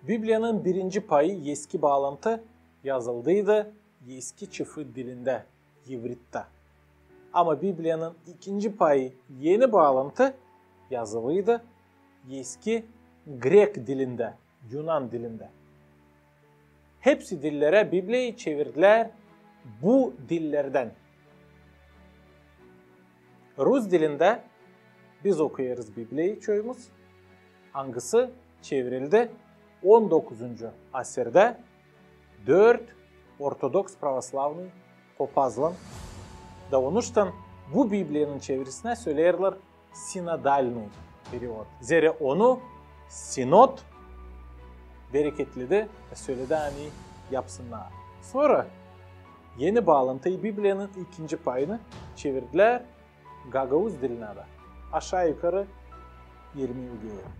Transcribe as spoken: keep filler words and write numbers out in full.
Bibliyanın birinci payı eski baalantı yazıldıydı eski çifit dilindä, ivrittä. Ama Bibliyanın ikinci payı eni baalantı yazılıydı eski grek dilindä, yunan dilindä. Hepsi dillerä Bibliyayı çevirdilär bu dillerdän. Rus dilindä biz okuyêrız Bibliyayı çoyumuz, angısı çevirildi on dokuzuncu asirdä dört ortodoks pravoslavnıy popazlan. Da onuştan bu Bibliyanın çevirisinä söleerlär sinodalnıy perevod. Zerä onu sinod bereketledi, söledi, ani yapsınnar. Sora eni baalantıyı, Bibliyanın ikinci payını çevirdilär gagauz dilinä dä. Aşaa-yukarı irmi yıl geeri.